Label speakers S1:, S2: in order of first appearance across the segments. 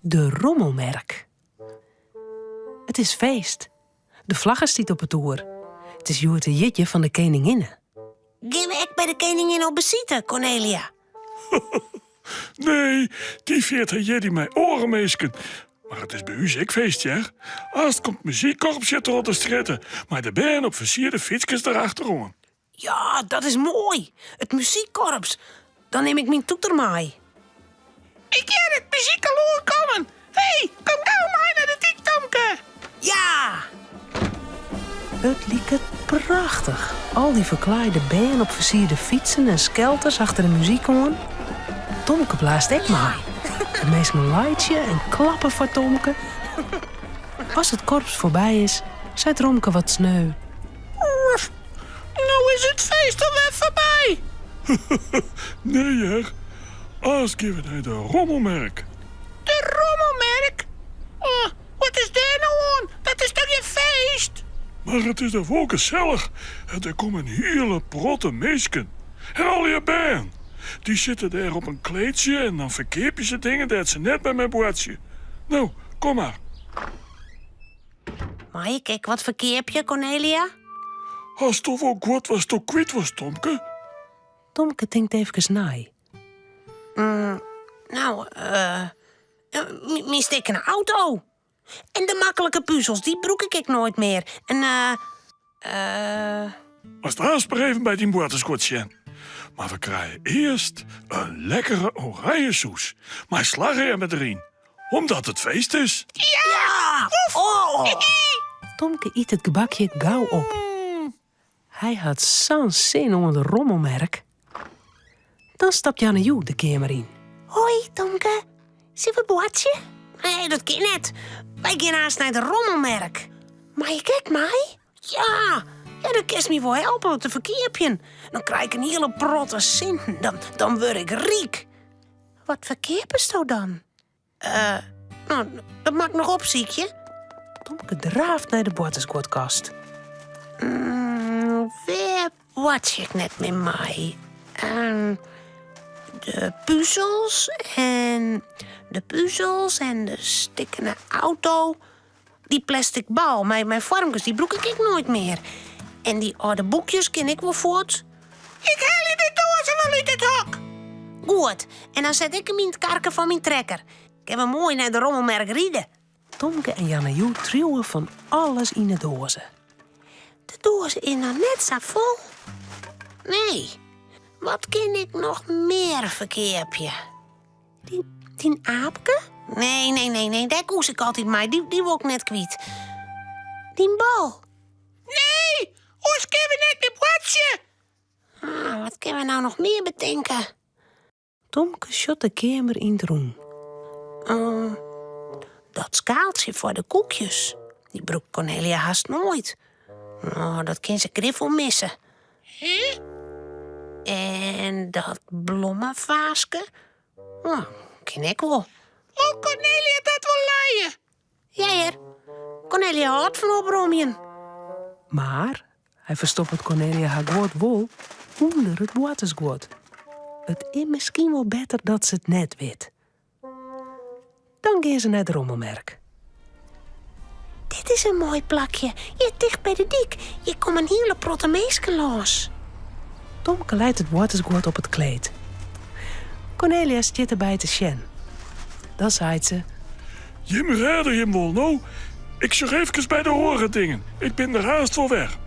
S1: De rommelmerk. It is feest. De flagge stiet op 'e toer. It is hjoed de jierdei fan de keninginne.
S2: Gean we ek by de keninginne op besite, Cornelia?
S3: Nee, dy fiert har jierdei mei oare minsken. Mar it is by ús ek feest, hear. Aanst komt muzykkorpsje troch de strjitte mei de bern op fersierde fytskes derachteroan.
S2: Ja, dat is moai! It muzykkorps. Dan nim ik myn toeter mei.
S4: Ik hear it muzyk al oankommen. Hé, kom gau mei nei de dyk, Tomke!
S2: Ja!
S1: It liket prachtich, al dy ferklaaide bern op fersierde fytsen en skelters achter de muzyk oan. Tomke blaast ek mei. De minsken laitsje en klappe foar Tomke. As it korps foarby is, seit Romke wat sneu.
S4: Oef, no is it feest alwer foarby.
S3: Nee hear, aanst gean we nei de rommelmerk.
S4: De rommelmerk? Oh, wat is dêr no oan? Dat is toch gjin feest?
S3: Mar it is der wol gesellich en der komme in hiele protte minsken. En allegear bern. Dy sitte dêr op in kleedsje en dan ferkeapje se dingen dêr't se net mear mei boartsje. No, kom mar.
S2: Mei ik ek wat ferkeapje, Cornelia?
S3: Hasto wol guod watsto kwyt wolst, Tomke?
S1: Tomke tinkt eefkes nei.
S2: No, myn stikkene auto. En de maklike puzels, dy brûk ik ek noait mear. En eh.
S3: Moatst aanst mar even by dyn boartersguod sjen. Mar we krije earst in lekkere oranjesûs mei slachrjemme deryn. Omdat it feest is.
S2: Ja! Oh!
S1: Tomke yt it gebakje gau op. Hy hat sa'n sin oan de rommelmerk. Dan stapt Janne Joe de keamer yn.
S2: Hoi, Tomke. Sille we boartsje? Nee, dat kin net. Wy gean aanst nei de rommelmerk. Mei ik ek mei? Ja, ja, dan kinst my wol helpe om te ferkeapjen. Dan krij ik in hiele protte sinten. Dan, dan wurd ik ryk. Wat ferkeapesto dan? Eh, no, dat moat ik noch opsykje.
S1: Tomke draaft nei de boartersguodkast.
S2: Mm, wêr boartsje ik net mear mei? Ehm, de puzels en de puzels en de stikkene auto. Dy plastic bal mei mei foarmkes, dy brûk ik ek noait mear. En dy âlde boekjes kin ik wol fuort.
S4: Ik helje de doazen wol út it hok.
S2: Goed, en dan set ik 'm yn it karke fan myn trekker. Kinne we moai nei de rommelmerk ride.
S1: Tomke en Janne Joe triuwe fan alles yn 'e doaze.
S2: De doaze is noch net sa fol. Nee, wat kin ik noch mear ferkeapje? Dyn aapke? Nee, nee, nee, nee, dêr koes ik altyd mei. Dy, dy wol ik net kwyt. Dyn bal?
S4: Nee, oars kinne we net mear boartsje.
S2: Ah, wat kinne we no noch mear betinke?
S1: Tomke sjocht de keamer yn 't rûn.
S2: Uh, dat skaaltsje foar de koekjes, dy brûkt Cornelia hast noait. Oh, dat kin se grif wol misse.
S4: Hè?
S2: En dat blommefaaske? Oh, kin ek wol.
S4: Wol Cornelia dat wol lije?
S2: Ja hear, Cornelia hâldt fan opromjen.
S1: Mar hy ferstoppet Cornelia har guod wol ûnder it boartersguod. It is miskien wol better dat se it net wit. Dan gean se nei de rommelmerk.
S2: Dit is in moai plakje, hjir ticht by de dyk. Hjir komme in hiele protte minsken lâns.
S1: Tomke leit it boartersguod op it kleed. Cornelia stiet derby te sjen. Dan seit se.
S3: Jim rêde jim wol, no? Ik sjoch eefkes by de oare dingen. Ik bin der haast wol wer.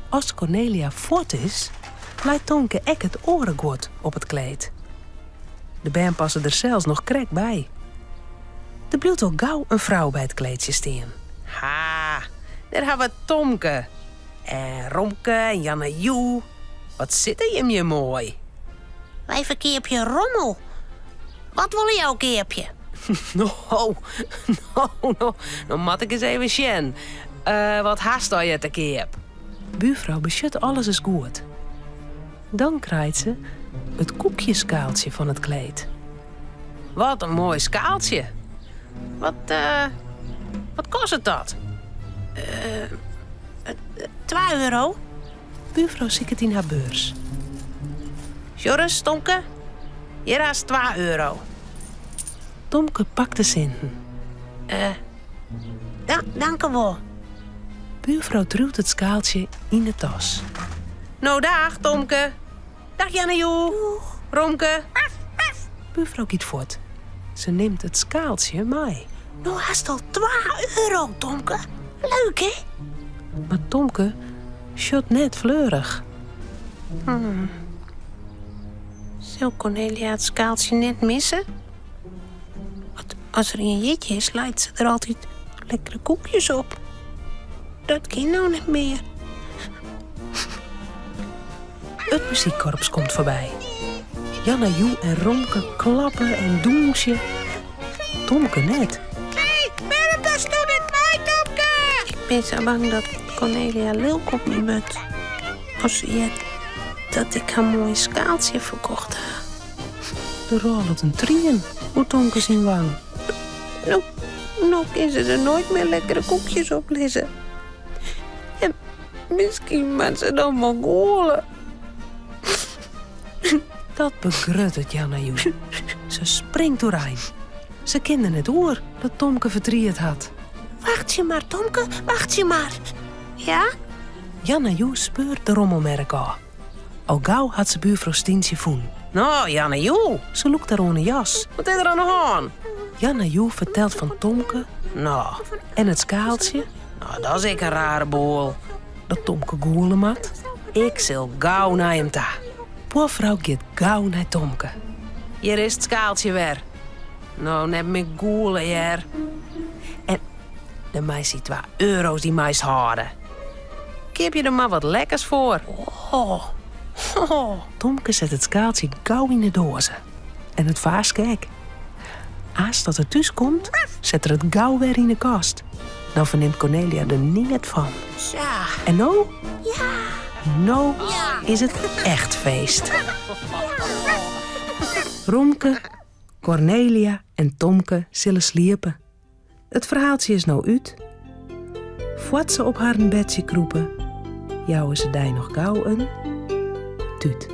S1: As Cornelia fuort is, leit Tomke ek it oare guod op it kleed. De bern passe der sels noch krekt by. Der bliuwt al gau in frou by it kleedsje stean. Ha, dêr ha we Tomke. En Romke en Janne Joe. Wat sitte jim hjir moai.
S2: Wy ferkeapje rommel. Wat wolle jo keapje?
S1: No, no, no, no moat ik ris even sjen. Uh, wat hast allegear te keap? Buurfrou besjocht alles ris goed. Dan krijt se it koekjeskaaltsje fan it kleed.
S2: Wat in moai skaaltsje. Wat, uh, wat kostet dat? Uh, 2 euro.
S1: Buurfrou siket yn har beurs.
S2: Sjoch ris, Tomke. Hjir hast 2 euro.
S1: Tomke pakt de sinten.
S2: Eh, dankewol.
S1: Buurfrou triuwt it skaaltsje yn de tas.
S2: No dag, Tomke. Dag Jannejoe. Romke.
S1: Buurfrou giet fuort. Se nimt it skaaltsje mei.
S2: No hast al twa euro, Tomke. Leuk, hè?
S1: Mar Tomke sjocht net fleurich.
S2: Hmm. Sil Cornelia it skaaltsje net misse? Want as der ien jierdei is, leit se der altyd lekkere koekjes op. Dat kin no net mear.
S1: It muzykkorps komt foarby. Janna Joe en Romke klappe en dûnsje. Tomke net.
S4: Hé, wêrom dochsto net mei, Tomke?
S2: Ik bin sa bang dat Cornelia lilk op my wurdt. As se heart dat ik har moaie skaaltsje ferkocht ha.
S1: Der rôlet in trien oer Tomke syn wang.
S2: No, no kin se der noait mear lekkere koekjes op lizze. En miskien moat se dan wol gûle.
S1: Dat begruttet Janna Joe. Se springt oerein. Se kin der net oer dat Tomke fertriet hat.
S2: Wachtsje mar, Tomke, wachtsje mar. Ja?
S1: Janna Joe speurt de rommelmerk ôf. Al gau hat se buurfrou Stientsje fûn.
S2: No, Janna Joe,
S1: Se lûkt har oan 'e jas.
S2: wat is der oan 'e hân?
S1: Janna Joe fertelt fan Tomke
S2: No,
S1: en it skaaltsje
S2: no, dat is ek in rare boel.
S1: dat Tomke gûle moat.
S2: Ik sil gau nei him ta.
S1: Buorfrou giet gau nei Tomke.
S2: Hjir is it skaaltsje wer. No, net mear gûle, hear. En de meist dy twa euro's dy meist hâlde. Keapje der mar wat lekkers foar. Oh. Oh.
S1: Tomke set it skaaltsje gau yn 'e doaze. En it faaske ek. Aanst dat er thús komt, set er it gau wer yn 'e kast. Dan fernimt Cornelia der neat fan.
S2: Sa.
S1: En no?
S2: Ja.
S1: No is it echt feest. Romke, Cornelia en Tomke sille sliepe. It ferhaaltsje is no út. Foar't se op harren bedsje krûpe, jouwe se dy noch gau in tút.